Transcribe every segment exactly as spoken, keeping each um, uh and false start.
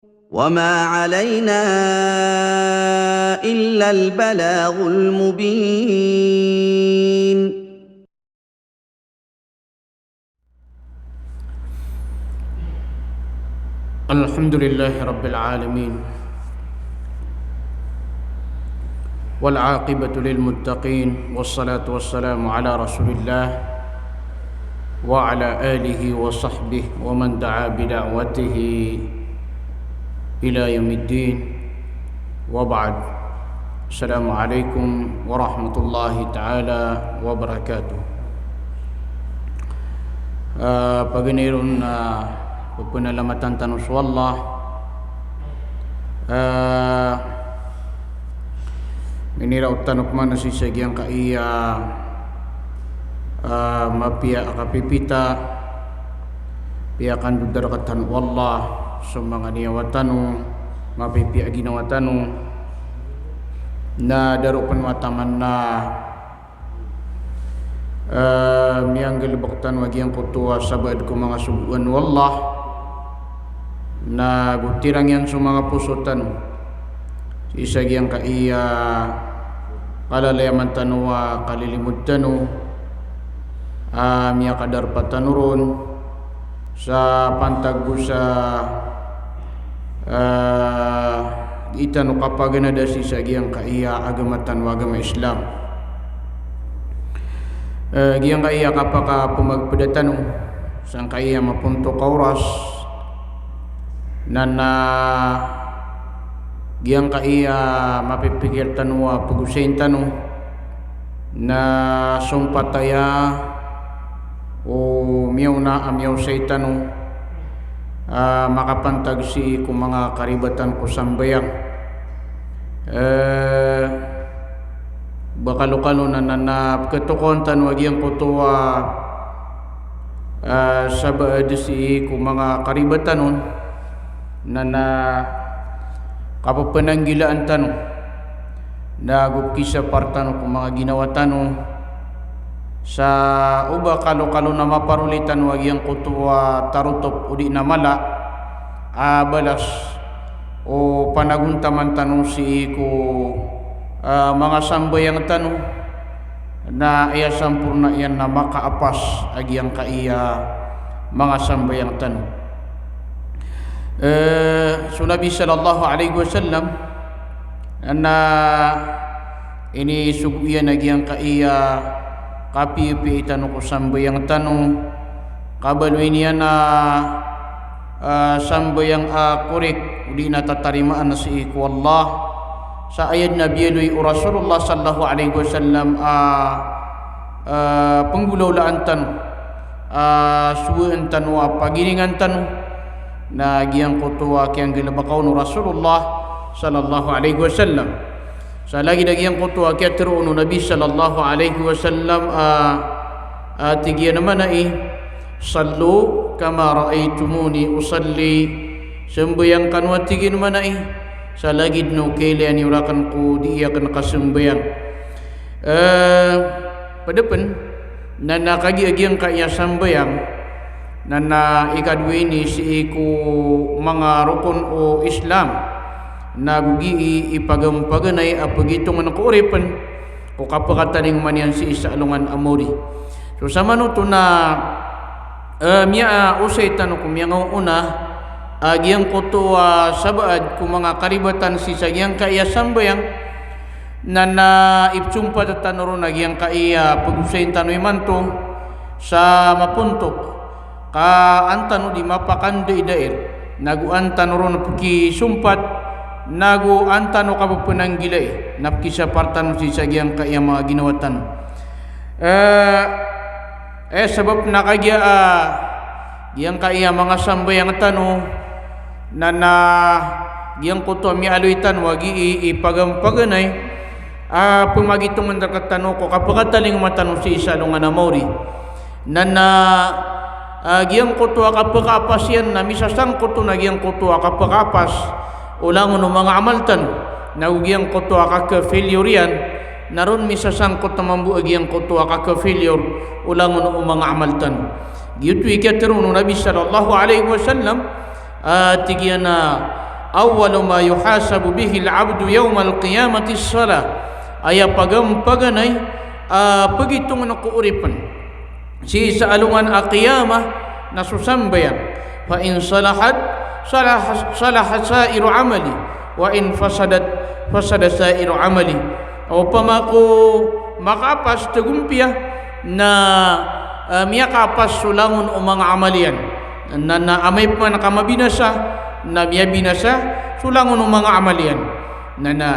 وما علينا إلا البلاغ المبين. الحمد لله رب العالمين، والعاقبة للمتقين، والصلاة والسلام على رسول الله وعلى آله وصحبه ومن دعا بدعوته إلى يوم الدين. Wa ba'd. Assalamu alaikum warahmatullahi ta'ala wabarakatuh. Ah, paganay ron na pphanalamatan tano so Allah. Ah, miniraot tano pman sii sa giyangkaiya, ah, mapiya a kapipita, piyakandodar rktano o Allah so manga niyawa tano, mapipiya a ginawa tano, na da roo pn mataman na, eh, miyanggalbk tano a giyangkoto a sabaad ko manga sogoan o Allah, na go tirang iyan so manga poso tano sii sa giyangkaiya kalalayaman tano a kalilimod tano, a miyakadarpa tano ron, sa pantag bo sa, eh, dii tano kapaganada sii sa giyangkaiya agama tano a agama Islam. Eh, giyangkaiya kapakapmagpda tano sangkaiya mapontok a oras, na na giyangkaiya mapipikir tano a pagosayn tano, na sompat aya o miyaona a miyaosay tano, ah, makapantag sii ko manga karibatan ko sambayang. Eh, ba kalokalo na, na, na pkhatokawan tano a giyangkoto a, ah, sabaad sii ko manga karibatan on, na na kapphanggilaan tano, na go kisapar tano ko manga ginawa tano, sa o ba kalokalo na maparoli tano a giyangkoto a tarotop odi na mala a balas o panagontaman tano sii ko, ah, manga sambayang tano, na aya samporna iyan na makaapas a giyangkaiya manga sambayang tano. Eh, so Nabi sallallahu alaihi wasallam na inisogo iyan a giyangkaiya kapiyapiya tano ko sambayang tano, kabaloy niyan a, ah, sambayang a korek, odi na tatarimaan sii ko Allah. Sa aya dn a biyaloy o Rasulullah sallallahu alaihi wasallam a, ah, pnggolawlaan tano, ah, sowaan tano a pagiringan tano, na giyangkoto a kiyanggalbka on o Rasulullah sallallahu alaihi wasallam. Sa lagid a giyangkoto a kiyatharo on o Nabi sallallahu alaihi wasallam a, a tig iyan a mana i, "Sallu kama ra'aytumuni usalli." Sambayang kano a tig iyan a mana i, sa lagid o kailaya niyo rakn ko dii akn kasambayang. Eh, pd pn, na na kagiya giyangkaiya sambayang, na na ikadowa ini sii ko manga rokon o Islam, na go gii i pagampaganay a pagitongn ko oripn ko kapakatalingoma niyan sii sa alongan a maori. So samanoto na, eh, miyaosay tano ko miyangaoona a giyangkoto a sabaad ko manga karibatan sii sa giyangkaiya sambayang, na na ipsompat tano ron a giyangkaiya pagosayn tano imanto sa mapontok, ka an tano di mapakandaidair, nago an tano ron pkisompat, nago an tano kapphangilai, na pkisapar tano sii sa giyangkaiya manga ginawa tano. Eh, eh, sabap na kagiya, ah, giyangkaiya manga sambayang tano, na na giyangkoto a miyaaloy tano a gii i pagampaganay a pmagitongn rktano ko kapakatalingoma tano sii sa alongan a maori. Na na, ah, giyangkoto a kapakaapas iyan na misasangkot on a giyangkoto a kapakaapas o langon o manga amal tano. Nago giyangkoto a kaka-failure iyan na ron misasangkot mambo a giyangkoto a kaka-failure o langon o manga amal tano. Giyoto i kiyatharo on o Nabi sallallahu alaihi wasallam, ah, tig iyan a, Awwalu ma yuhasabu bihil abdu yawmal qiyamati salah. Aya pagampaganay a pagitongn ko oripen sii sa alongan a qiyamah na so sambayang. Fa in salahat, salaha, salaha sairu amali, wa in fasadat, fasada sairu amali. Opama ko makaapas, tagompiya, na, eh, miyakaapas so langon o manga amal iyan. Na, na amay pman ka mabinasa, na miyabinasa so langon o manga amal iyan. Na, na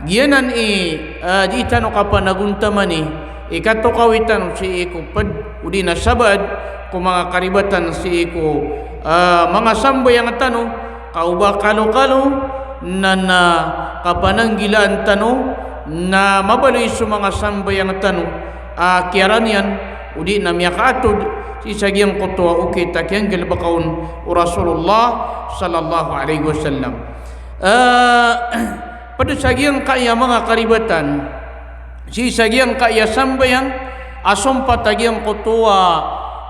giyanan i, eh, dii tano kapanagontamani i katokawi tano sii ko ped odi na sabaad ko manga karibatan sii ko, eh, manga sambayang tano, ka o ba kalokalo na, na kapananggilaan tano, na mabaloy so manga sambayang tano a kiyaraniyan, odi na miyakaatod sii sa giyangkoto a okit a kiyanggalebeka on o Rasulullah sallallahu alaihi wasallam. Eh, ped sa giyangkaya manga karibatan sii sa giyangkaya sambayang, a sompat a giyangkoto a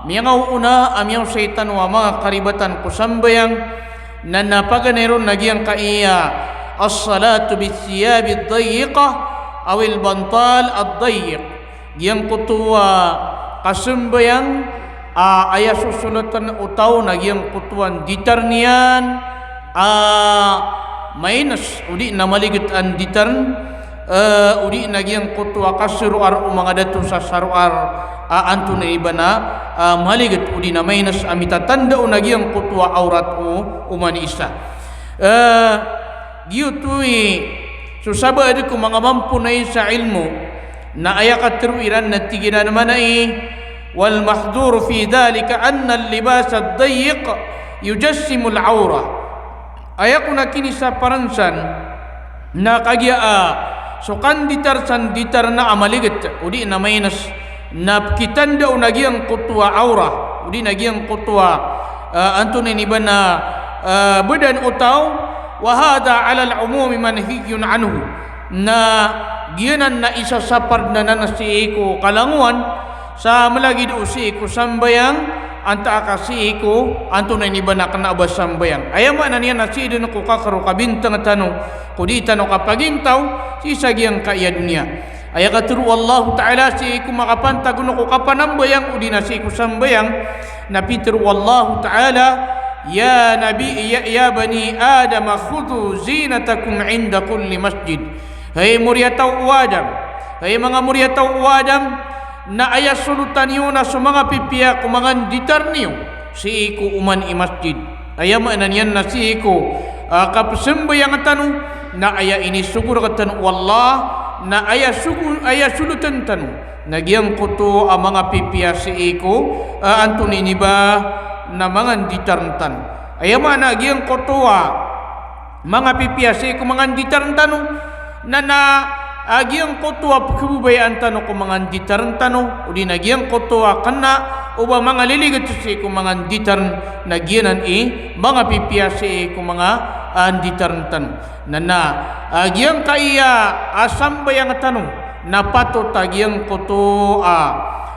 miyangaoona a miyaosay tano a manga karibatan ko sambayang, na, na paganay ron na giyangkaya as-salatu bis-siyabi ad-dayyiqa awil bantal ad-dayyiq. Giyangkoto a kasambayang a aya sosolatan o taw na giyangkoto a nditar iyan a maines, odi na maliget a nditar, eh, odi na giyangkoto a kasaroar o manga dato sa saroar a antonaa i ba na, eh, maliget odi na maines a mitatanda on a giyangkoto a awrat o, o oman i isa. Eh, giyoto i so sabaad ko manga mamponay sa ilmo, na aya katero iran na tig iran a mana i, wal mahdhuru fi dhalika anna al-libas ad-dayyiq yujassimul awrah. Aya kon a kinisaparan san na kagiya a so kanditar sa nditar na a maliget odi na maines, na pekitanda on a giyangkoto a awrah, odi na giyangkoto a, eh, antonaa i ba na, eh, badan o taw, wa hadha ala al-umumi manhiyun anhu. Na giyanan na isasapar den anan sii ko kalangowan sa malagid o sii ko sambayang, antaa ka sii ko antonaa i ba na kena a ba sambayang. Aya maana niyan na sii den ko kakero kabintang tano, ko dii tano kapagintaw sii sa giyangkaya doniya. Aya katero o Allahu Ta'ala sii ko makapantag on ko kapanambayang odi na sii ko sambayang, na pitero o Allahu Ta'ala, "Ya nabi, ya, ya bani Adam, khudhu zinatakum inda kulli masjid." Hay moriyataw o Adam, hay manga moriyataw o Adam, na aya solotan iyo na so manga pipiya ko manga nditar niyo sii ko oman i masjid. Aya maana niyan na sii ko, ah, kapesambayang tano, na aya inisogo rektano o Allah, na aya sogo, aya solotan tano na giyangkoto a manga pipiya sii ko, ah, antonaa i ba na manga nditar tano. Aya maana giyangkoto a manga pipiya sii ko manga nditar tano, na, na, ah, giyangkoto a pekhababayaan tano ko manga nditar tano, odi na giyangkoto a kena o ba manga liliget sii ko manga nditar, na giyanan i manga pipiya sii ko manga, ah, nditar tano. Na, na, ah, giyangkaya a sambayang tano na patot a giyangkoto a,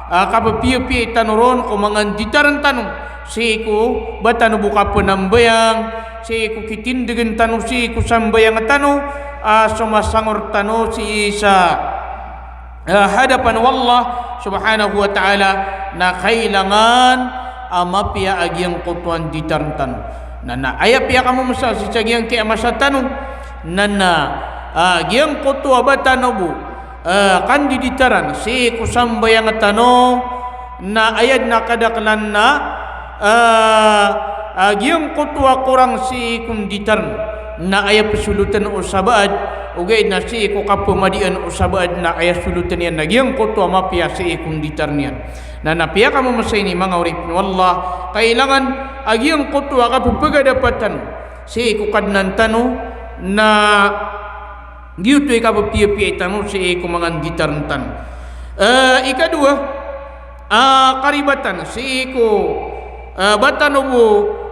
ah, kapepiyapiya tano ron ko manga nditar tano sii ko ba tano bo kapenambayang, sii ko kitindegen tano sii ko sambayang tano, ah, so masangor tano sii sa, ah, hadapan o Allah subhanahu wa ta'ala, na kailangan a mapiya a giyangkoto a nditar tano. Na, na aya piyakamomesa sii sa giyangkaya masa tano, na, na, ah, giyangkoto a ba tano bo, ah, kandiditaran sii ko sambayang tano, na aya den a kadaklan na, ah, ah, giyangkoto a korang sii ko nditar, na aya pesolotan o sabaad, ogaid na sii ko kapemadian o sabaad, na aya solotan iyan na giyangkoto a mapiya sii ko nditar iyan. Na, na piyakamomesa ini manga oripen o Allah, kailangan a giyangkoto a kapepegadapa tano sii ko Kadnan tano, na giyoto i kapepiyapiya tano sii ko manga nditar tano. Eh, ikadowa, ah, karibatan sii ko, ah, ba tano bo,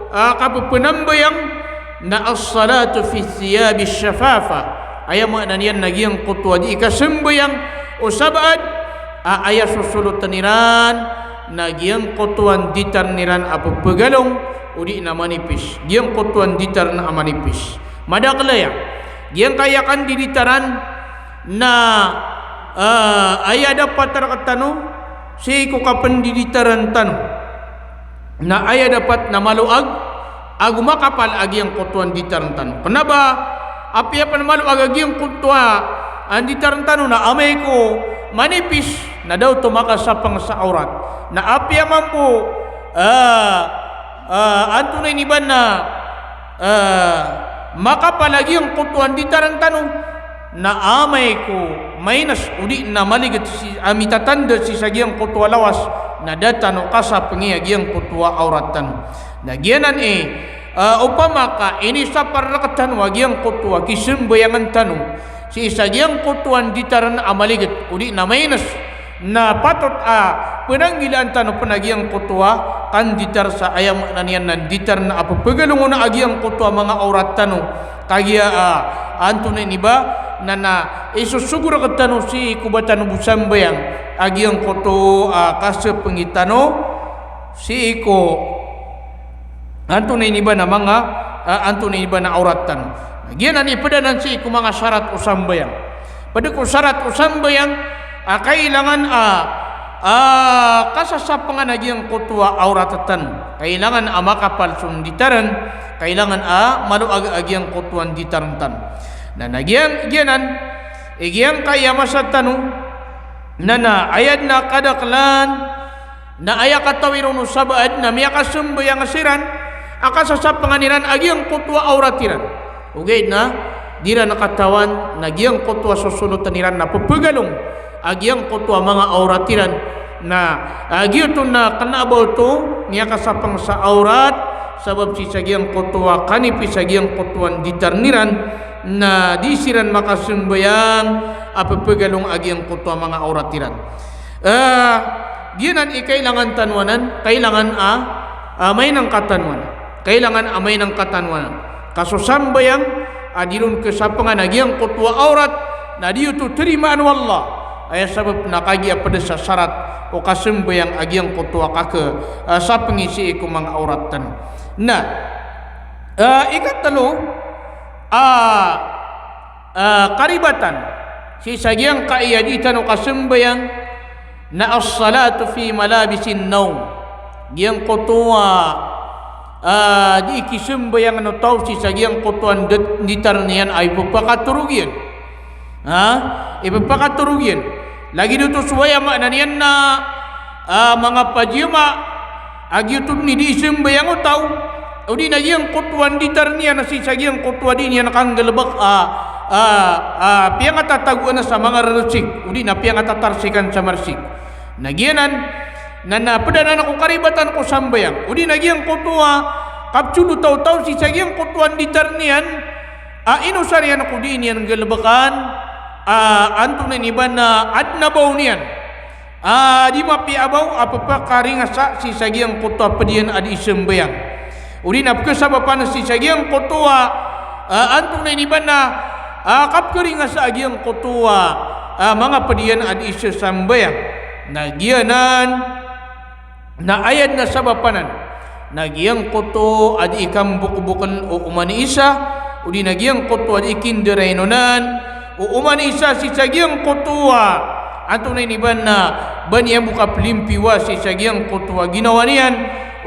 ah, kapepenambayang na as-salatu fi thiyabi shafafa. Aya maana niyan na giyangkoto a dii kasambayang o sabaad a aya sosolotan iran na giyangkoto a nditar iran a pepegalong, odi na manipis. Giyangkoto a nditar na a manipis. Madakl aya. Giyangkaya kandiditaran na, ah, aya dapat rktano sii ko kapndiditaran tano. Na aya dapat na maloag ago makapal a giyangkoto a nditarn tano. Kna ba apiya pn maloag a giyangkoto a nditarn tano na amay ko manipis na da oto makasapang sa awrat. Na apiya mambo, ah, ah, antonaa ini ba na, ah, makapal a giyangkoto a nditarn tano na amay ko minus odi na maligat si, a mitatanda sii sa giyangkoto a lawas, na da tano kasapngi a giyangkoto a awrat tano. Na giyanan i, ah, opama ka inisapar rktano a giyangkoto a kisambayangn tano sii sa giyangkoto a nditarn a maligat odi na minus, na patot a pnanggilaan tano pn a giyangkoto a kanditar sa aya maana niyan na nditarn a pphagalong on a giyangkoto a manga awrat tano. Kagiya, ah, antonaa ini ba na, na isosogo rktano sii ko ba tano bo sambayang a giyangkoto a kasapngi tano sii ko antonaa ini ba na manga, ah, antonaa ini ba na awrat tano. Giyanan i pd anan sii ko manga sarat o sambayang. Pd ko sarat o sambayang a kailangan a, ah, kasasapngan a giyangkoto a awrat tano. Kailangan a makapal so nditarn, kailangan a maloag a giyangkoto a nditarn tano. Na, na giyan, giyanan i giyangkaya masa tano na, na aya dn a kadaklan na aya katawi ron o sabaad na miyakasambayang siran a kasasapngan iran a giyangkoto a awrat iran. Ogaid na di ran katawan na giyangkoto a sosolotn iran na pphagalong a giyangkoto a manga awrat iran. Na, ah, giyoto na kna ba oto miyakasapang sa awrat sabap sii sa giyangkoto a kanipis a giyangkoto a nditarn iran, na di siran makasambayang a pphagalong a giyangkoto a manga awrat iran. Ah, giyanan i kailangan tano anan, kailangan a, ah, mainangka tano anan. Kailangan a mainangka tano anan. Ka so sambayang a di ron kasapngan a giyangkoto a awrat, na di oto tarimaan o Allah. Aya sabap na kagiya pd sa sarat o kasambayang a giyangkoto a kaka, ah, sapngi sii ko manga awrat tano. Na, ah, ikatlo, ah, ah, karibatan sii sa giyangkaya dii tano kasambayang na as-salatu fi malabisin nawm. Giyangkoto a, ah, dii kisambayang o taw sii sa giyangkoto a ndat-, nditarn iyan a ipphakatorog iyan. Ha? Ipphakatorog iyan. Lagid oto so aya maana niyan na, ah, manga pajiyama a giyoto dn i dii sambayang o taw, odi na giyangkoto a nditarn iyan sii sa giyangkoto a dii niyan kanggalbk a, ah, ah, piyangatatagoan sa manga rarsik, odi na piyangatatarsikan sa marsik. Na giyanan, na, na pd anan ko karibatan ko sambayang, odi na giyangkoto a kapsodot o taw sii sa giyangkoto a nditarn iyan a inosar iyan ko dii niyan galbkan, ah, antonaa ini ba na adn a baw niyan a di mapiya a baw a pphakaringasa sii sa giyangkoto a pd iyan a dii sambayang. Odi na pkhasabapan sii sa giyangkoto a, ah, antonaa ini ba na, ah, kapkharingasa a giyangkoto a, ah, manga pd iyan a dii sasambayang. Na giyanan na aya dn a sabap anan na giyangkoto a dii kambokbokn o oman i isa, odi na giyangkoto a dii kindarainon o oman i isa sii sa giyangkoto a antonaa ini ba na ba niyan bo kaplimpiyowa sii sa giyangkoto a ginawa niyan,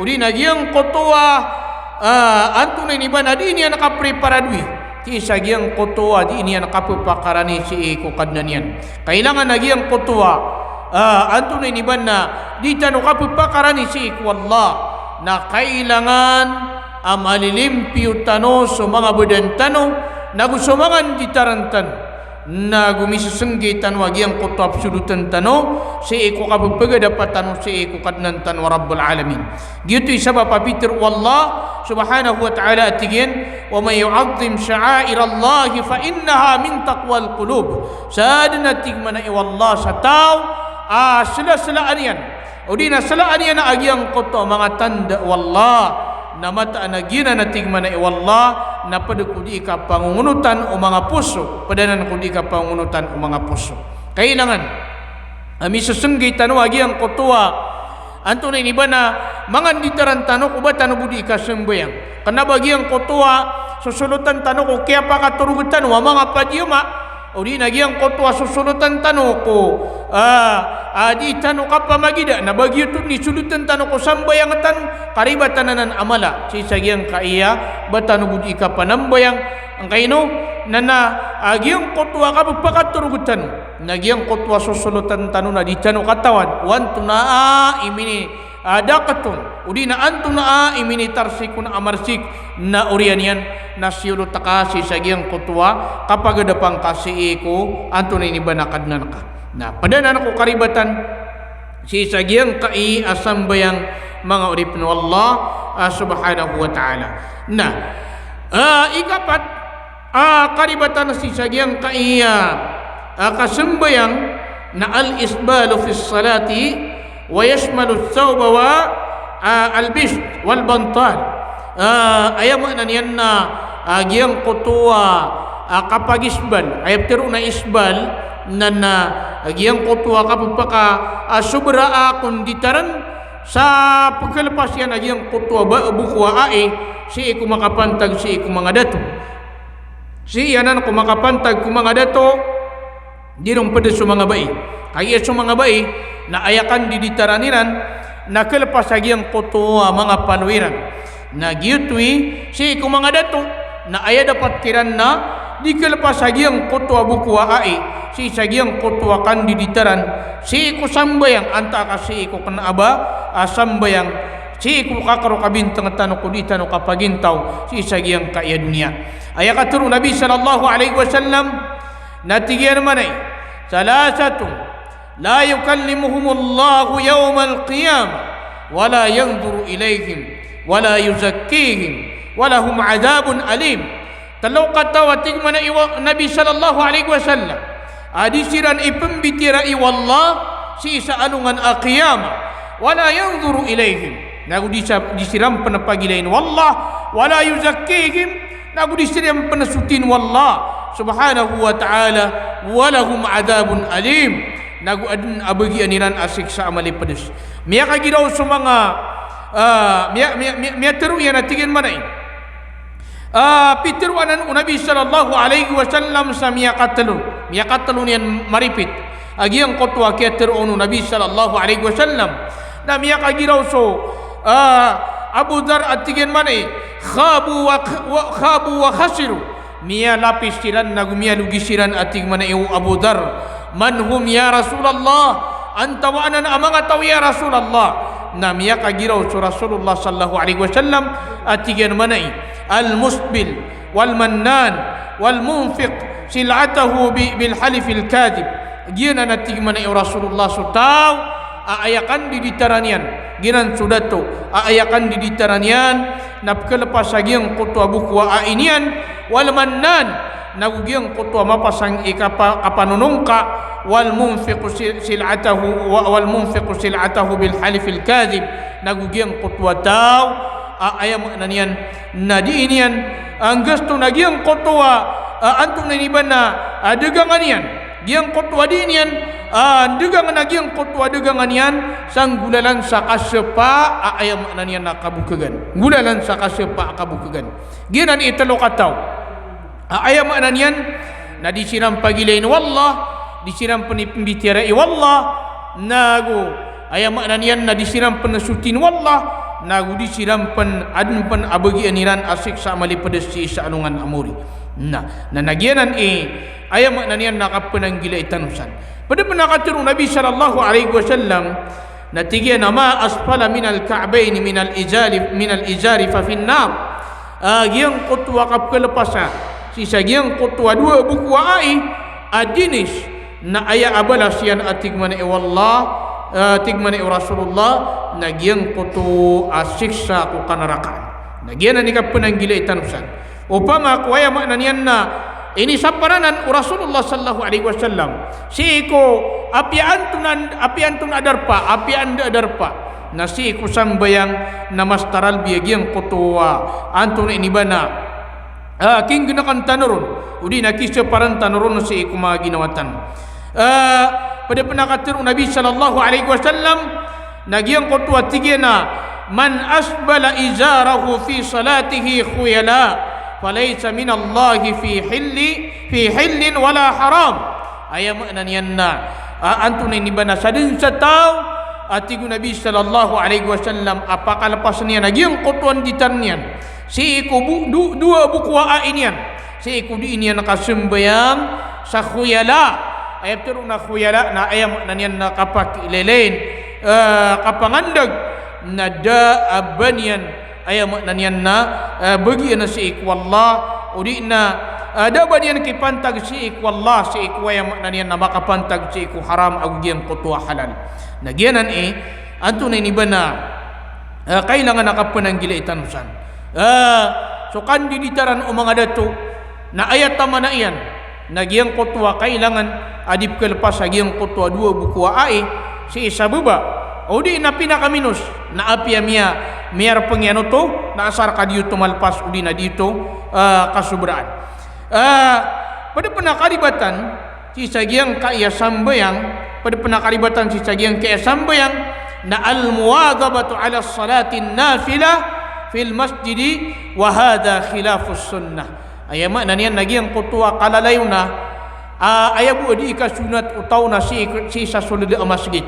odi na giyangkoto a, ah, antonaa ini ba na dii niyan kapreparadowi sii sa giyangkoto a dii niyan kappakarani sii ko Kadnan iyan. Kailangan a giyangkoto a, ah, antonaa ini ba na dii tano kappakarani sii ko Allah, na kailangan a malilimpiyo tano so manga badan tano, nago so manga nditaran tano, nago misesenggi tano a giyangkoto a psodotn tano sii ko kapphagadapan tano sii ko Kadnan tano a Rabbul Alamin. Giyoto i sabap a pitharo o Allah subhanahu wa ta'ala a tig iyan, "Wa man yu'azzim sha'airallahi fa innaha min taqwal qulub." Sadn a tig mambo o Allah sa taw a slaslaan iyan, odi na slaan iyan a giyangkoto a manga tanda o Allah, na mataan a giyanan a tig mambo o Allah na pd ko dii kapangongonotan o manga poso, pd anan ko dii kapangongonotan o manga poso. Kailangan a misesenggi tano a giyangkoto a antonaa ini ba na, Manga nditaran tano ko ba tano bo di kasambayang. Kena ba giyangkoto a sosolotan tano ko kiyapakatorog tano a manga padiama, odi na giyangkoto a sosolotan tano ko, ah, ah, di tano kapamagida, na ba giyoto i solotan tano ko sambayang tano, karibatan anan a mala sii sa giyangkaya ba tano bo di kapanambayang. Angkaino? Na, na, ah, giyangkoto a kapepakatorog tano, na giyangkoto a sosolotan tano na di tano katawan o antonaa i mini a daket on, odi na antonaa i minitarsik on a marsik, na oriyan iyan na siyolot ka sii sa giyangkoto a kapagadapan ka sii ko antonaa i niba na Kadnan ka. Na ped anan ko karibatan sii sa giyangkai a sambayang, manga oripen o Allah, ah, subhanahu wa ta'ala. Na, ah, ikapat, ah, karibatan sii sa giyangkai a, ah, kasambayang na al-isbalu fis salati wa yashmalu thawba wa, ah, al-bisht wal bantal. Ah, aya maana niyan na, ah, giyangkoto a, ah, kapagisbal. Aya petero na isbal na, na giyangkoto a kapepaka, ah, sobra a konditaran sa pekelepas iyan a giyangkoto a ba, boko a ai, sii ko makapantag sii ko manga dato. Sii anan ko makapantag ko manga dato, di ron ped so manga bai. Kagiya so manga bai na aya kandiditaran iran na kelepas a giyangkoto a manga palo iran. Na giyoto i sii ko manga dato na aya dapat kiran na di kelepas a giyangkoto a boko a ai, sii sa giyangkoto a kandiditaran sii ko sambayang, antaa ka sii ko kena a ba, ah, sambayang, sii ko kakero kabinteng tano ko di tano kapagintaw sii sa giyangkaya doniya. Aya katero o Nabi sallallahu alaihi wasallam na tig iyan manaya, "Thalathatun la yukallimuhumullahu yawmal qiyamah, wa la yanzuru ilaihim, wa la yuzakkihim, wa lahum adhabun alim." Telo kataw a tig manaya o Nabi sallallahu alaihi wasallam a di siran ipembitiyarai o Allah sii sa alongan a qiyamah, wa la yanzuru ilaihim, nago di sa, di siran pen pagilain o Allah, wa la yuzakkihim, nago di siran pen sotin o Allah subhanahu wa ta'ala, wa lahum adhabun alim, nago aden a bagian iran a siksa a malipedes. Miyakagiraw so manga, ah, miya, miya, miya, miyatero iyan a tig iyan manaya, ah, pitero anan o Nabi sallallahu alaihi wasallam sa miyakatelo, miyakatelo niyan maripit a giyangkoto a kiyatero o Nabi sallallahu alaihi wasallam. Na miyakagiraw so, ah, Abu Dhar a tig iyan manaya, "Khabu wa, wa, khabu wa khasiru." Miyalapis siran nago miyalogi siran a tig manaya o Abu Dhar. "Man hum ya Rasulullah?" Antawaa anan a manga taw ya Rasulullah? Na miyakagiraw so Rasulullah sallallahu alaihi wasallam a tig iyan manaya, "Al-musbil, wal-mannan, wal-munfiq sil'atahu bi, bil-halifil-kadhib." Giyanan a tig manaya o Rasulullah so taw a aya kandiditaran iyan, giyanan so dato a aya kandiditaran iyan na pekelepas a giyangkoto a boko a ai niyan, wal-mannan, nago giyangkoto a mapasang i kapa, kapanonongka, wal-munfiqu sil, sil'atahu, wa, wal-munfiqu sil'atahu bil-halifil-kadhib, nago giyangkoto a taw a aya maana niyan na di niyan anggasto na giyangkoto a, a, antonaa i niba na, a, dagangan iyan. Giyangkoto a di niyan, a, dagangan a giyangkoto a dagangan iyan sa nggolalan sa kasepa a aya maana niyan na kabokegan. Nggolalan sa kasepa a kabokegan. Giyanan i telo kataw a aya maana niyan na di siran pagilain o Allah, di siran pen ipembitiyarai o Allah, nago aya maana niyan na di siran pen sotin o Allah, nago di siran pen, aden pen a bagian iran a siksa a malipedes sii sa alongan a mori. Na, na, na giyanan i aya maana niyan na kapenanggilai tano san. Ped pen a katero o Nabi sallallahu alaihi wasallam, na tig iyan a, "Ma asfala minal ka'baini minal izari, minal izari fa fin nar." A, giyangkoto a kapekelepas a sii sa giyangkoto a dowa boko a ai a dinis, na aya a balas iyan a tig manaya o Allah, a, tig manaya o Rasulullah, na giyangkoto a siksa ko kanarakaan. Na giyanan i kapenanggilai tano san. Opama ko aya maana niyan na inisapar anan o Rasulullah sallallahu alaihi wasallam sii ko apiya antonaa, apiya antonaa a darpa, apiya anda a darpa, na sii ko sambayang na mas taralbi a giyangkoto a antonaa i niba na, a, kinggenakan tano ron, odi na kiseparan tano ron sii ko manga ginawa tano. A, ped pen a katero o Nabi sallallahu alaihi wasallam, na giyangkoto a tig iyan a, "Man asbala izarahu fi salatihi khuyala, falaysa minallahi fi hilli, fi hillin wala haram." Aya maana niyan na, a, antonaa ini ba na sadn sa taw, a tig o Nabi sallallahu alaihi wasallam, a pakalpasn iyan a giyangkoto a nditarn iyan sii ko bo-, do-, dowa boko a ai niyan, sii ko dii niyan kasambayang sa khuyala. Aya ptharoon a khuyala na aya maana niyan na kapakilelin, eh, kapangandag, na da a ba niyan, aya maana niyan na, eh, bagian sii ko Allah, odi na, eh, da a ba niyan kipantag sii ko Allah, sii ko aya maana niyan na makapantag sii ko haram ago giyangkoto a halal. Na giyanan i, antonaa ini ba na, eh, kailangan a kapnanggilai tano san. Eh, so kandiditaran o manga dato, na aya tamana iyan, na giyangkoto a kailangan a di pkalpas a giyangkoto a dowa boko a ai sii sa baba, odi na pinakaminos, na apiya miya, miyarpng iyan oto, na asar ka di oto malpas, odi na di oto, eh, kasobraan. Eh, pd pn a karibatan sii sa giyangkaya sambayang, pd pn a karibatan sii sa giyangkaya sambayang, na al-muwadhabatu ala salati nafila fil masjidi, wa hadha khilafus sunnah. Aya maana niyan na giyangkoto a kalalayon a, a, aya bo a dii kasonat o taw na sii, sii sa sold a masgit.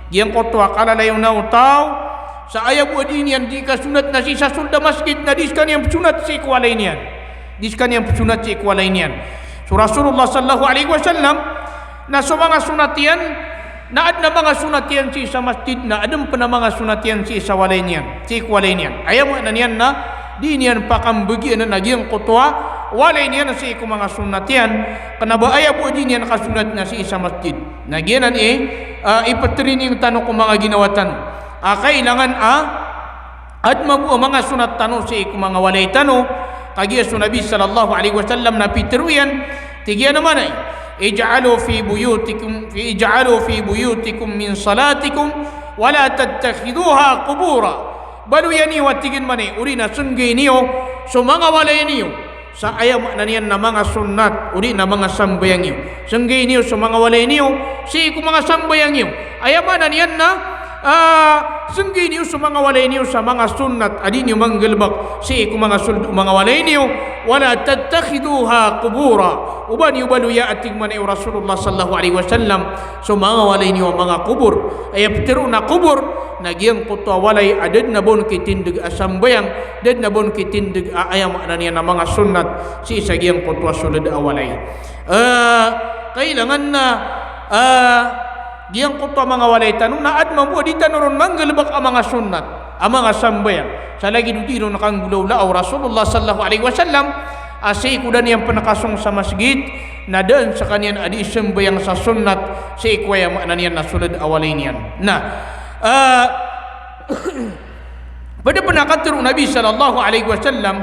Giyangkoto a kalalayon a o taw, sa aya bo a dii niyan dii kasonat na sii sa sold a masgit, na di skaniyan psonat sii ko walay niyan. Di skaniyan psonat sii ko walay niyan. So Rasulullah sallallahu alaihi wasallam, na so manga sonat iyan, na adn a manga sonat iyan sii sa masjid, na adn pn a manga sonat iyan sii sa walay niyan, sii ko walay niyan. Aya maana niyan na dii niyan pakambagian a giyangkoto a walay niyan sii ko manga sonat iyan, kna ba aya bo a dii niyan kasonat na sii sa masjid. Na giyanan i, ah, iptraining tano ko manga ginawa tano a kailangan a adn mambo a manga sonat tano sii ko manga walay tano. Kagiya so Nabi sallallahu alaihi wasallam na pitharo iyan, tig iyan a maana i, "Ij'alu fi buyutikum, fi, ij'alu fi buyutikum min salatikum, wa la tattakhidhuha qubura." Baloya niyo a tig iyan a maana i, odi na snggai niyo so manga walay niyo sa aya maana niyan na manga sonat, odi na manga sambayang iyo. Snggai niyo so manga walay niyo sii ko manga sambayang iyo. Aya maana niyan na, ah, snggai niyo so manga walay niyo sa manga sonat a dii niyo manggalbk sii ko manga sold o manga walay niyo. Wa la tattakhidhuha qubura. O ba niyo baloya, a tig mambo o Rasulullah sallallahu alaihi wasallam, so manga walay niyo a manga qubur. Aya pitharo on a qubur na giyangkoto a walay a da dn a ba on kitindg a sambayang, da dn a ba on kitindg a aya maana niyan na manga sonat sii sa giyangkoto a sold a walay. Eh, kailangan na, eh, giyangkoto a manga walay tano na adn mambo a di tano ron manggalbk a manga sonat, a manga sambayang. Sa lagid o di ron kanggolawlaa o Rasulullah sallallahu alaihi wasallam, a sii ko da niyan pn kasong sa masgit, na da dn skaniyan a dii sambayang sa sonat sii ko aya maana niyan na sold a walay niyan. Na, eh, pd pn a katharo o Nabi sallallahu alaihi wasallam,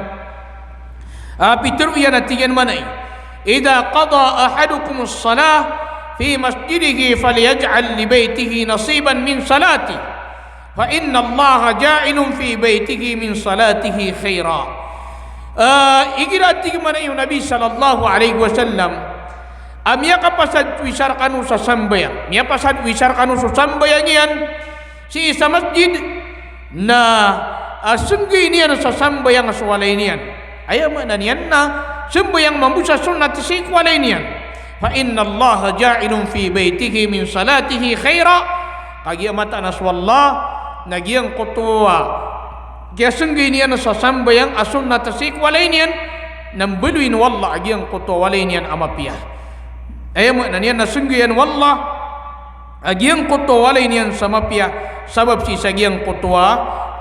ah, pitharo iyan a tig iyan a maana i, "Idha qada ahadukumus salah fi masjidihi falyaj'al li baytihi nasiban min salatihi, fa innallaha ja'ilun fi baytihi min salatihi khaira." Ah, igira, a tig mambo o Nabi sallallahu alaihi wasallam, a miyakapasad so isa rkano sa sambayang, miyapasad so isa rkano so sambayang iyan sii sa masjid, na, ah, snggai niyan sa sambayang so walay niyan. Aya maana niyan na sambayang mambo sa sonat sii ko walay niyan. Fa innallaha ja'ilun fi baytihi min salatihi khaira. Kagiya mataan a so Allah na giyangkoto a kiyasnggai niyan sa sambayang a sonat sii ko walay niyan, na mbaloyin o Allah a giyangkoto a walay niyan a mapiya. Aya maana niyan na snggayan o Allah a giyangkoto a walay niyan sa mapiya, sabap sii sa giyangkoto a,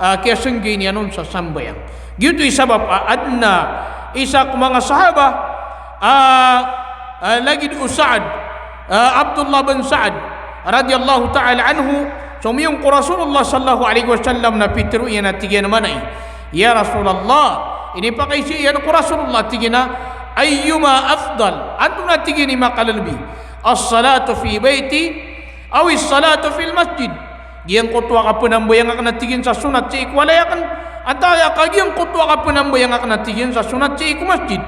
ah, kiyasnggay niyan on sa sambayang. Giyoto i sabap a adn a isa ko manga sahaba, ah, ah, lagid o Sa'd, ah, Abdullah bin Sa'd radiyallahu ta'ala anhu, somiyong ko Rasulullah sallallahu alaihi wasallam na pitharo iyan a tig iyan a maana i, "Ya Rasulullah," inipakaisa iyan ko Rasulullah, tig iyan a, "Ayyuma afdal?" Antonaa, tig iyan, i makalbi? "As-salatu fi bayti aw as-salatu fil masjid?" Giyangkoto a kapnambayang akn, a tig iyan, sa sonat sii ko walay akn, antaa ka giyangkoto a kapnambayang akn, a tig iyan, sa sonat sii ko masjid?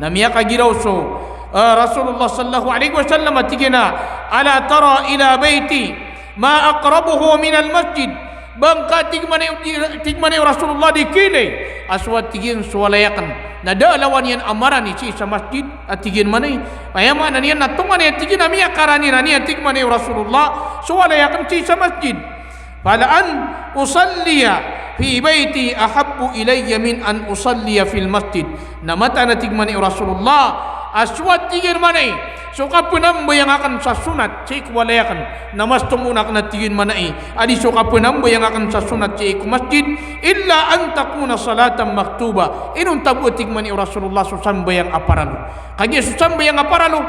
Na miyakagiraw so, ah, Rasulullah sallallahu alaihi wasallam a tig iyan a, "Ala tara ila bayti ma aqrabuhu minal masjid?" Ba ngka, tig mambo, tig mambo o Rasulullah, di kiilay a so, a tig iyan, so walay akn na da a lawan iyan a marani sii sa masjid, a tig iyan mambo. Aya maana niyan na tonganay, a tig iyan, a miyakaranirani, a tig mambo o Rasulullah, so walay akn sii sa masjid. Fala an usalliya fi bayti ahabbu ilayya min an usalliya fil masjid. Na mataan, a tig mambo o Rasulullah, a so, a tig iyan mambo, so kapnambayang akn sa sunnat sii ko walay akn, na mas tomo akn, a tig iyan mambo, a di so kapnambayang akn sa sunnat sii ko masjid, illa an takuna salatan maktuba. Inonta bo, a tig mambo o Rasulullah, so sambayang a paralo. Kagiya so sambayang a paralo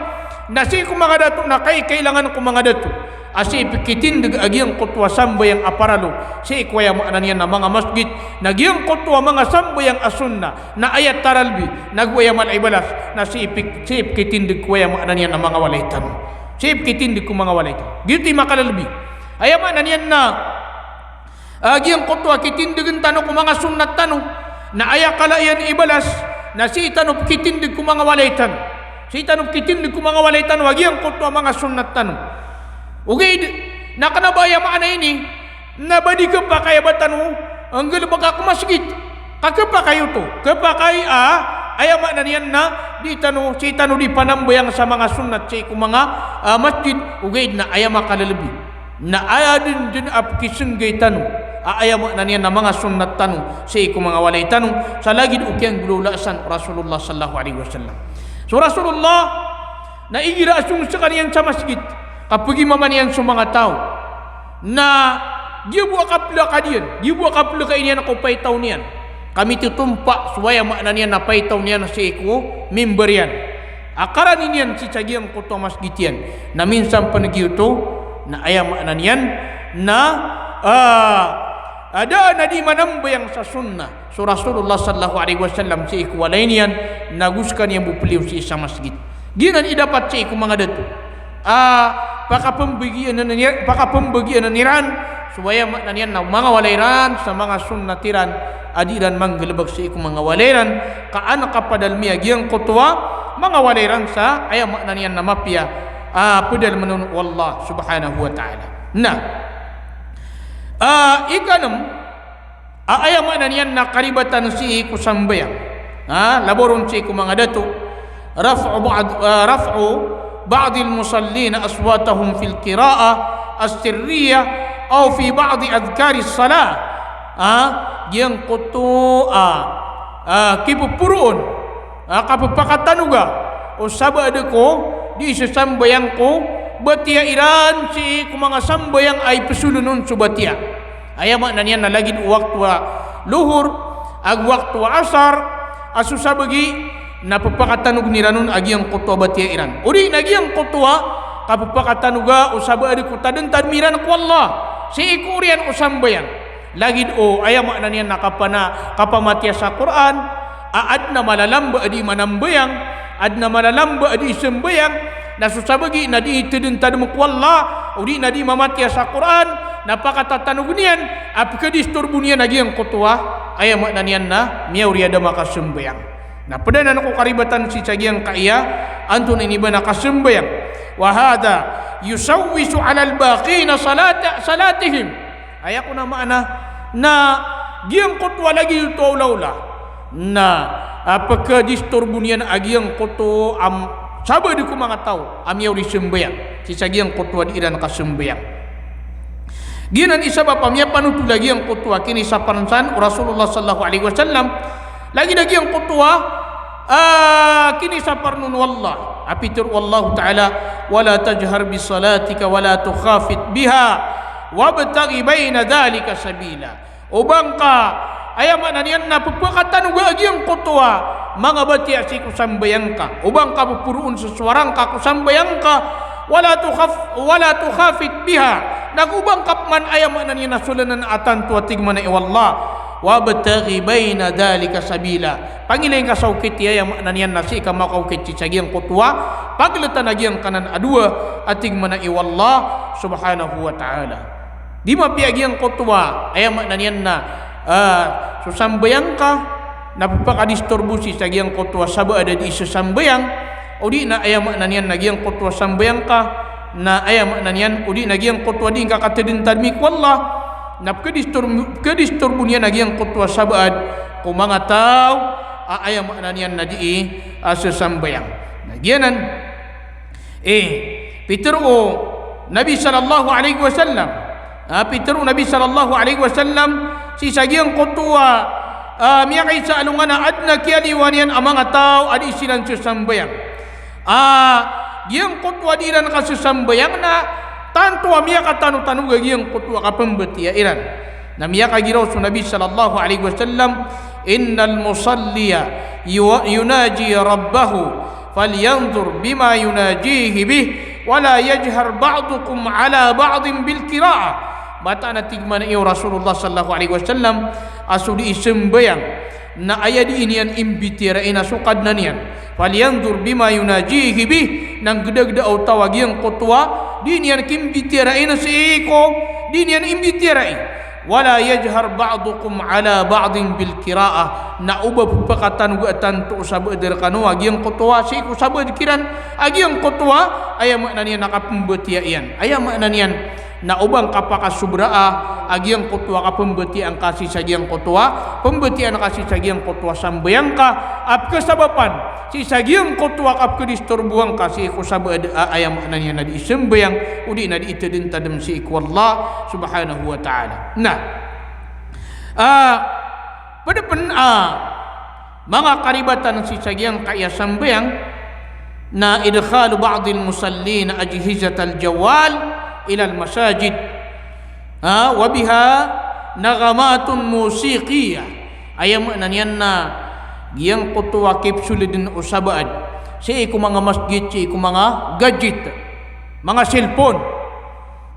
na sii ko manga dato na kaikailangan ko manga dato a sii pkitindg a giyangkoto a sambayang a paralo sii ko, aya maana niyan na, manga masjid, na giyangkoto a manga sambayang a sunnah na aya taralbi, nago aya mala i balas, na sii pk-, sii pkitindg ko, aya maana niyan na, manga walay tano. Sii pkitindg ko manga walay tano. Giyoto i makalalbi. Aya maana niyan na, a giyangkoto a kitindgn tano ko manga sunnat tano, na aya kala iyan i balas na sii tano pkitindg ko manga walay tano. Sii tano pkitindg ko manga walay tano a giyangkoto a manga sunnat tano. Ogaid na kna ba aya maana ini na ba di khapakay a ba tano nggalbka ko masjid. Ka khapakay oto. Khapakay a, aya maana niyan na, di tano, sii tano di panambayang sa manga sunnat sii ko manga, a, masjid. Ogaid na aya makalalbi na aya dn dn a pkisnggay tano a, aya maana niyan na, manga sunnat tano sii ko manga walay tano, sa lagid o kiyanggolawlaa san o Rasulullah sallallahu alaihi wasallam. So Rasulullah na igira a song skaniyan sa masjid, ka pgimaman iyan so manga taw, na giya bo a kaplkad iyan, giya bo a kaplkad iyan ko paitaw niyan, ka mitotompa so, aya maana niyan na, paitaw niyan sii ko mimbar iyan a karani niyan sii sa giyangkoto a masjid iyan. Na minsan pn giyoto na, aya maana niyan na, a, a, da a na di manambayang sa sunnah so Rasulullah sallallahu alaihi wasallam sii ko walay niyan, nago skaniyan bo pliyo sii sa masjid. Giyanan i dapat sii ko manga dato a pakapmbagianan, pakapmbagianan iran so, aya maana niyan na, manga walay ran sa manga sunnat iran a di ran manggalbk sii ko manga walay ran, ka an kapadalmi a giyangkoto a manga walay ran sa, aya maana niyan na, mapiya a padalmn on o Allah subhanahu wa ta'ala. Na, a, ikanm a, aya maana niyan na, karibatan sii ko sambayang, a, labaw ron sii ko manga dato, raf'u ba'd, a, raf'u ba'dil musallina aswatahum fil qira'ah as-sirriyyah aw fi ba'di adhkaris salah. A, giyangkoto a, a, kipoporoon a kapphakatanoga o sabaad ko di sasambayang ko batiya iran sii ko manga sambayang a ipsolon on so batiya. Aya maana niyan na lagid o wakto a lohor ago wakto a asar a so sabagi na pphakatanogn iran on a giyangkoto a batiya iran. O di na giyangkoto a kapphakatanoga o sabaad ko tadntadm iran ko Allah sii ko oriyan o sambayang. Lagid o, aya maana niyan na, kapana-, kapamatiya sa Qur'an a adn a mala lamba a di manambayang, adn a mala lamba a di sambayang, na so sabagi na di tadntadm ko Allah, o di na di mamatiya sa Qur'an, na pakatatanogn iyan a pkadisturbo niyan a giyangkoto a, aya maana niyan na, miyaoriyan a da makasambayang. Na pd anan ko karibatan sii sa giyangkaya, antonaa ini ba na kasambayang. Wa hadha yushawwishu 'alal baqina salata-, salatihim. Aya kon a maana na giyangkoto a lagid oto a olaola na, a, pkadisturbo niyan a giyangkoto a sabaad ko manga taw a miyaori sambayang sii sa giyangkoto a di iran kasambayang. Giyanan i sabap a miyapanothol a giyangkoto a kinisaparn san o Rasulullah sallallahu alaihi wasallam, lagid a giyangkoto a, a, kinisaparn on o Allah a pitharo o Allah ta'ala, "Wala tajhar bisalatika wala tukhafit biha wabtaghi baina dhalika sabila." O ba ngka, aya maana niyan na, pphakatanoga a giyangkoto a manga batiya sii ko sambayang ka. O ba ngka pporoon so sowara ngka ko sambayang ka. Wala tukhaf-, wala tukhafit biha. Nago o ba ngka pman, aya maana niyan na, solanan a tanto a tig mambo o Allah. Wabtaghi baina dhalika sabila. Pangilay ngka sa okit i, aya maana niyan na, sii ka makaokit sii sa giyangkoto a pagltan a giyangkanan a dowa a tig mambo o Allah subhanahu wa ta'ala. Di mapiya giyangkoto a, aya maana niyan na, a, so sambayang ka na pphakadisturbo sii sa giyangkoto a sabaad a di sasambayang, o di na, aya maana niyan na, giyangkoto a sambayang ka na, aya maana niyan, o di na giyangkoto a di ngka katadntadmi ko Allah, Na pkadisturbo, pkadisturbo niyan a giyangkoto a sabaad ko manga taw a aya maana niyan na dii a sasambayang. Na giyanan, eh, pitharo o Nabi sallallahu alaihi wasallam, ah, pitharo o Nabi sallallahu alaihi wasallam sii sa giyangkoto a, ah, miyakaisa a alongan a adn a kiyaliyowan iyan a manga taw a dii siran sasambayang. Ah, giyangkoto a dii iran kasasambayang na tanto a miyakatanotanog a giyangkoto a kapmbatiya iran. Na miyakagiraw so Nabi sallallahu alaihi wasallam, "Innal musalliya yu-, yunaji rabbahu, falyanzur bima yunajihi bih, wala yajhar ba'dukum ala ba'din bil qira'ah." Mataan a tig man iyo Rasulullah sallallahu alaihi wasallam, a so dii sambayang na aya dii niyan imbitiyarai na so Kadnan iyan. "Falyanzur bima yunajihi bih," na nggdagda o taw a giyangkoto a dii niyan kimbitiyarai na sii ko dii niyan imbitiyarai. "Wala yajhar ba'dukum ala ba'din bil qira'ah," na oba pphakatanoga tanto o sabaad rkano a giyangkoto a sii ko sabaad kiran a giyangkoto a aya maana niyan na kapmbatiya iyan. Aya maana niyan na oba ngka pakasobraa a giyangkoto a kapmbatiyaan ka sii sa giyangkoto a pmbatiyaan ka sii sa giyangkoto a sambayang ka a pkhasabapan sii sa giyangkoto a kapkadisturboan ka sii ko sabaad a aya maana niyan na dii sambayang odi na dii tadmtadm sii ko Allah subhanahu wa ta'ala. Na, ah, pd pn a manga karibatan sii sa giyangkaya sambayang na idkhalu ba'dil musallin ajhizatal jawal ilal masajid, ha, wa biha naghamatun musiqiyah. Aya maana niyan na giyangkoto a kipsoldn o sabaad sii ko manga masjid, sii ko manga gadget, manga cellphone.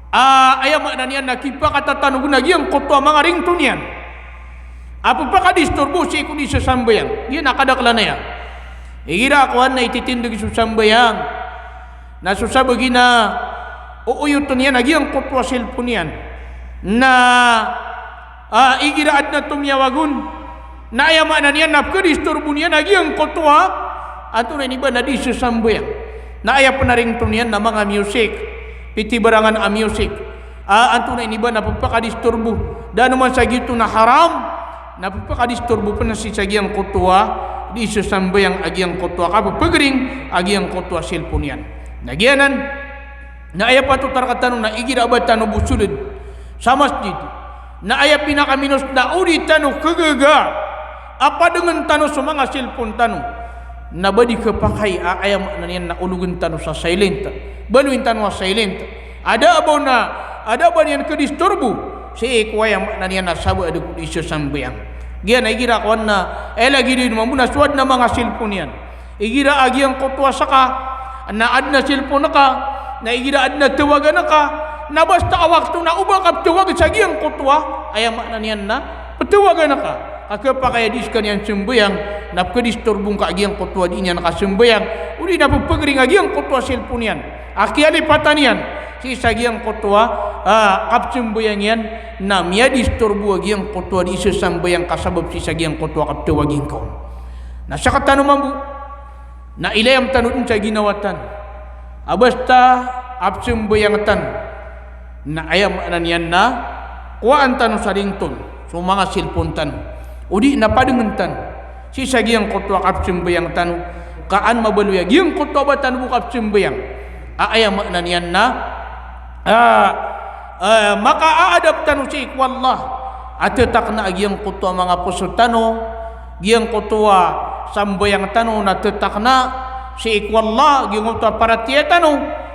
Ah, aya maana niyan na kipakatatanog na giyangkoto a manga ringtone iyan a pphakadisturbo sii ko dii sasambayang. Giya na kadaklan aya. Igira a kowan na ititindg so sambayang na so sabagi na ooyotn iyan a giyangkoto a cellphone iyan. Na, ah, igira adn a tomiyawag on na aya maana niyan na pkadisturbo niyan a giyangkoto a antonaa ini ba na dii sasambayang. Na aya pn a ringtone iyan na manga music, pitibarangan a music. Ah, antonaa ini ba na pphakadisturbo. Da a oman sa giyoto na haram, na pphakadisturbo pn sii sa giyangkoto a dii sasambayang a giyangkoto a kapphagring a giyangkoto a cellphone iyan. Na giyanan, na aya patot a rktano na igira a ba tano bo sold sa masjid, na aya pinakaminos na o di tano khagaga a padngn tano so manga cellphone tano, na ba di khapakay a aya maana niyan na ologn tano sa silent. Baloyin tano a silent. A da a ba on a, a da a ba niyan khadisturbo sii ko aya maana niyan na sabaad ko dii sasambayang. Giya na igira a kowan na, eh, lagid o ino mambo na so adn a manga cellphone iyan. Igira a giyangkoto a ska na adn a cellphone ka, na igira adn a tawagan ka, na basta a wakto na oba ka ptawag sa giyangkoto a aya maana niyan na ptawagan ka, ka khapakay a dii skaniyan sambayang, na pkhadisturbo ngka a giyangkoto a dii niyan kasambayang, odi na pphagring a giyangkoto a cellphone iyan a kiyalipatan iyan sii sa giyangkoto a, ah, kapsambayang iyan, na miyadisturbo a giyangkoto a dii sasambayang ka sabap sii sa giyangkoto a kaptawagi ngka on. Na sktano mambo na ilayam tano dn sa ginawa tano a basta a psambayang tano, na aya maana niyan na kowaan tano sa ringtone so manga cellphone tano, odi na padngn tano sii sa giyangkoto a kapsambayang tano, ka an mabaloy a giyangkoto a ba tano bo kapsambayang a aya maana niyan na, ah, ah, makaadap tano sii ko Allah a ttakna a giyangkoto a manga poso tano, giyangkoto a sambayang tano na ttakna sii ko Allah, giyangkoto a paratiyaya tano,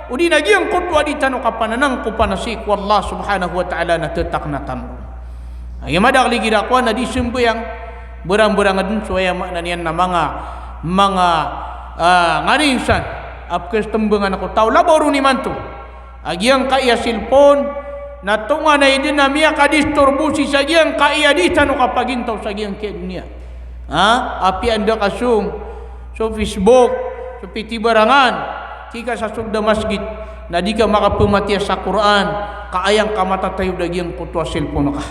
odi na giyangkoto a dii tano kapananangkopan sii ko Allah subhanahu wa ta'ala na ttakna tano. Aya madakl igira a kowan na dii sambayang, barangbarang dn so aya maana niyan na manga, manga, ah, nganin san a pkastmbangan ko taw, labaw ron imanto a giyangkaya cellphone na tonganay dn a miyakadisturbo sii sa giyangkaya dii tano kapagintaw sa giyangkaya doniya. Ha? Apiya anda ka so, so Facebook, so pitibarangan, tig ka sa sold a masjid, na di ka makapmatiya sa Qur'an, ka aya ngka matatayoda giyangkoto a cellphone ka.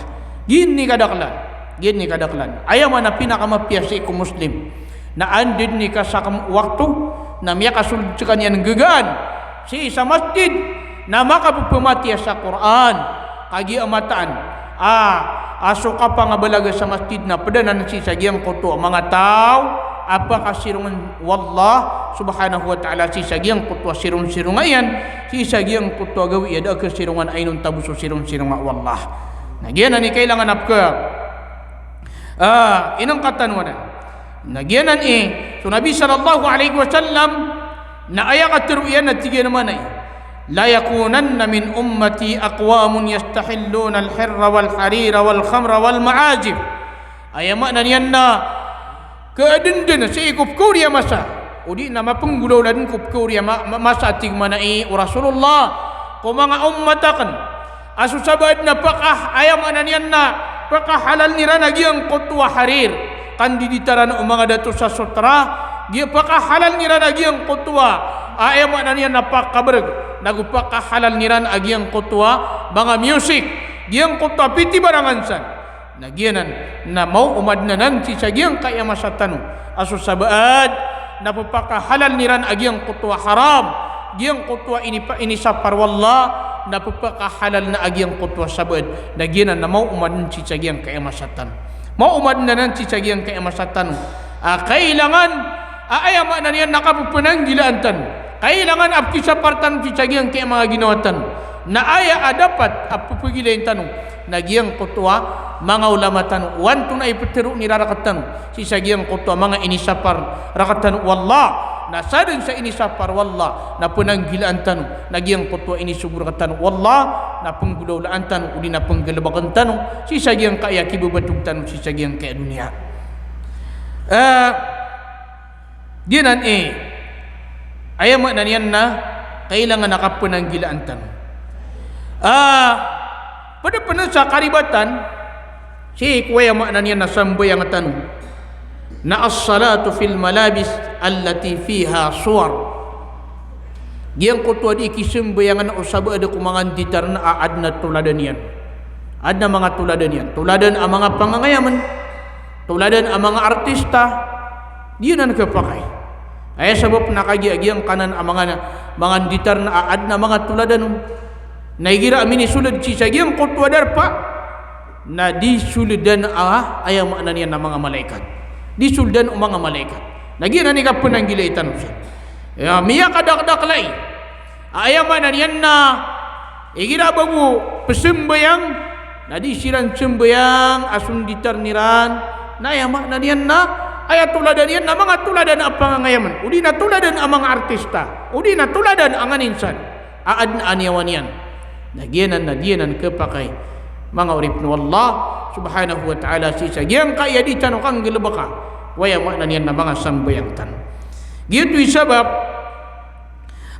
Giyanan i kadaklan, giyanan i kadaklan. Aya maana pinakamapiya sii ko Muslim na anda dn i kasakn o wakto na miyakasold skaniyan nggagaan sii sa masjid na makapmatiya sa Qur'an, kagiya mataan a, a so kapangabalaga sa masjid na pd anan sii sa giyangkoto a manga taw a pakasirongan o Allah subhanahu wa ta'ala sii sa giyangkoto a sirongsironga iyan, sii sa giyangkoto a gawii a da a kasirongan a inonta bo so sirongsironga o Allah. Na giyanan i kailangan a pka, a, inangkatano anan. Na giyanan i, so Nabi sallallahu alaihi wasallam, na aya katharo iyan na tig iyan a mana i, "La yakunanna min ummati aqwamun yastahilluna al-hirra wal-harira wal-khamra wal-ma'azif." Aya maana niyan na, kaadndn sii ko pkaori a masa, odi na mapnggolawla dn ko pkaori a ma-, ma-, masa a tig mana i o Rasulullah, ko manga ummat akn, a so sabaad na paka-, aya maana niyan na pakahalal iran a giyangkoto a harir, kandiditaran o manga dato sa sotra, giya pakahalal iran a giyangkoto a, aya maana niyan na pakabrg, nago pakahalal iran a giyangkoto a manga music, giyangkoto a pitibarangan san. Na giyanan na maoomad anan sii sa giyangkai a masa tano a so sabaad na pphakahalal iran a giyangkoto a haram, giyangkoto a inipa-, inisapar o Allah, na pphakahalal na a giyangkoto a sabaad. Na giyanan na maoomad sii sa giyangkai a masa tano. Maoomad anan sii sa giyangkai a masa tano a kailangan a aya maana niyan na kapphanggilaan tano. Kailangan a pkisapar tano sii sa giyangkai a manga ginawa tano. Na aya a dapat a pphagilai tano na giyangkoto a manga ulama tano, o antonaa i ptharoon iran rktano sii sa giyangkoto a manga inisapar rktano o Allah. Na sadn sa inisapar o Allah na pphanggilaan tano, na giyangkoto a inisogo rktano o Allah na pnggolawlaan tano, odi na pnggalbkn tano sii sa giyangkai a kibabatog tano sii sa giyangkai a doniya. A, Giyanan i, aya maana niyan na kailangan a kapphanggilaan tano. A, pd pn sa karibatan sii ko aya maana niyan na sambayang tano na as-salatu fil malabis allati fiha suwar. Giyangkoto a dii kisambayangan o sabaad ko manga nditar na a adn a toladan iyan. Adn a manga toladan iyan. Toladan a manga pangangayamn. Toladan a manga artista, di anan khapakay. Aya sabap na kagiya giyangkanan a manga, manga nditar na a adn a manga toladan on na igira a minisold sii sa giyangkoto a darpa na di soldan a, aya maana niyan na manga malaikat. Di soldan o manga malaikat. Na giyanan i kapnanggilai tano san. Ya, miyakadakdakl ai a aya maana niyan na igira a ba bo pzambayang na di siran sambayang a so nditar iran, na aya maana niyan na aya toladan iyan na manga toladan a pangangayamn, odi na toladan a manga artista, odi na toladan a nganin san a adn a niyawa niyan. Na giyanan na di anan khapakay, manga oripn o Allah subhanahu wa ta'ala, sii sa giyangkai a di tano kanggalbka o aya maana niyan na manga sambayang tano. Giyoto i sabap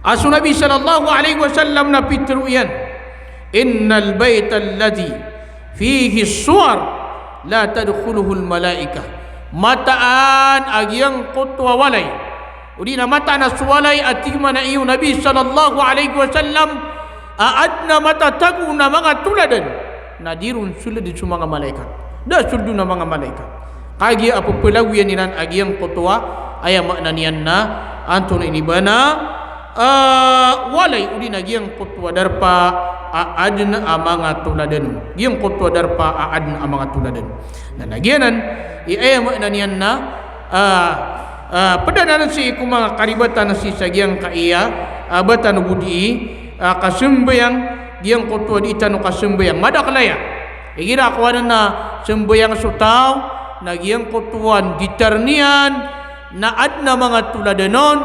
a so Nabi sallallahu alaihi wasallam na pitharo iyan, "Innal baytal ladhi fihi suwar la tadkhuluhul malaikah." Mataan a giyangkoto a walay, odi na mataan a so walay a tig mana i o Nabi sallallahu alaihi wasallam a adn a matatago on a manga toladan, na di ron sold so manga malaikat. Da sold on a manga malaikat. Kagiya a pphalagoyan iran a giyangkoto a, aya maana niyan na antonaa ini ba na, a, walay odi na giyangkoto a darpa a adn a manga toladan on. Giyangkoto a darpa a adn a manga toladan. Na, na giyanan i aya maana niyan na, a, a, pd anan sii ko manga karibatan sii sa giyangkai a, a, ba tano bo dii, a, kasambayang, giyangkoto a di tano kasambayang. Madakl aya. Igira a kowan na sambayang so taw, na giyangkoto a nditar iyan na adn a manga toladan on,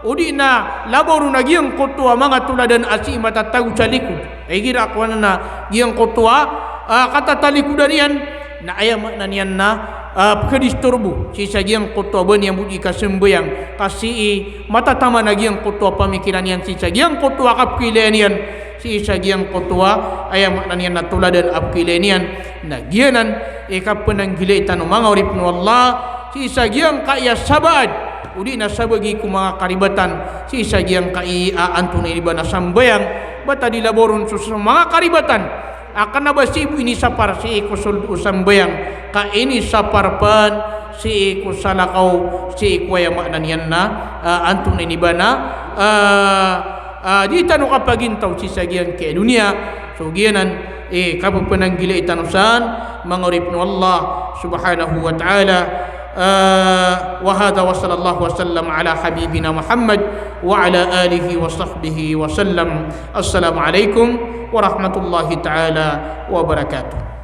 odi na labaw ron a giyangkoto a manga toladan a sii matatago sa likod. Igira a kowan na giyangkoto a, a, katatalikodan iyan, na aya maana niyan na, a, pkhadisturbo sii sa giyangkoto a ba niyan bo dii kasambayang, ka sii matataman a giyangkoto a pamikiran iyan sii sa giyangkoto a kapkhailaya niyan, sii sa giyangkoto a, aya maana niyan na toladan a pkhailaya niyan. Na giyanan i kapnanggilai tano, manga oripn o Allah, sii sa giyangkai a sabaad, odi na sabagi ko manga karibatan, sii sa giyangkai a antonaa ini ba na sambayang, ba ta di labaw ron so, so manga karibatan a kna ba sii bo inisapar sii ko sold o sambayang, ka inisapar pn sii ko salakaw, sii ko aya maana niyan na, a, antonaa ini ba na, a, a, di tano kapagintaw sii sa giyangkai a doniya. So giyanan, eh, kapepenanggilai tano san, manga oripen o Allah subhanahu wa ta'ala. Ah, wa hadha wa sallallahu wa sallam ala habibina Muhammad wa ala alihi wa sahbihi wa sallam. Assalamu alaikum warahmatullahi ta'ala wabarakatuh.